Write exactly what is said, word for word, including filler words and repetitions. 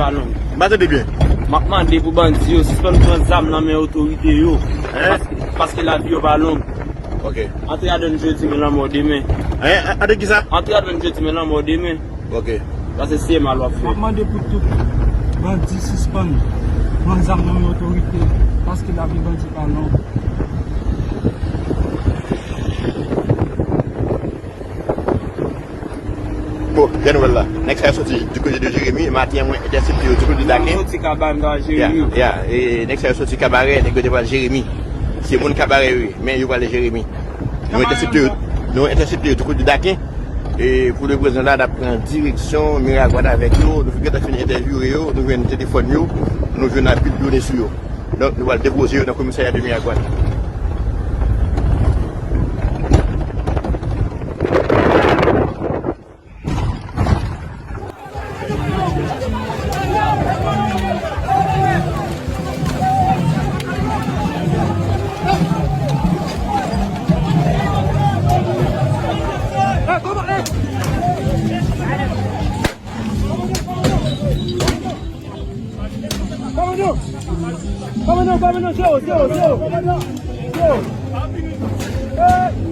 pa long. M pa tande byen. M ap mande pou bandi yo sispann pran zam nan men otorite yo. Hein? Paske, paske lavi yo pa long. Ok. Antre adan jodi, men lanmò demen. Hein? Antre kisa? Antre adan jodi, men lanmò demen. Ok. Sa se syèm al w ap fè. M ap mande pou tout bandi sispann pran zam nan men otorite, paske lavi bandi pa long. Bon, gen nouvèl la. Nèg sa yo soti du côté de Jérémie. Maten an, mwen entèsepte yo du côté de Daken. Soti Kabarè, m ta Jeremi. Ya, ya. E nèg sa yo soti Kabarè, nèg yo te pral Jeremi. Se moun Kabarè yo ye, men yo prale Jeremi. Nou entèsepte yo, nou entèsepte yo du côté de Daken. E pou le prezan la, n ap pran direksyon Miragwàn avèk yo. Nou gentan fin entèvyouwe yo, nou jwenn telefòn yo, nou jwenn anpil done sou yo. Donk, nou pral depoze yo nan komisarya de Miragwàn. Kòmandan! Kòmandan, kòmandan, se yo, se yo, se yo! Se yo!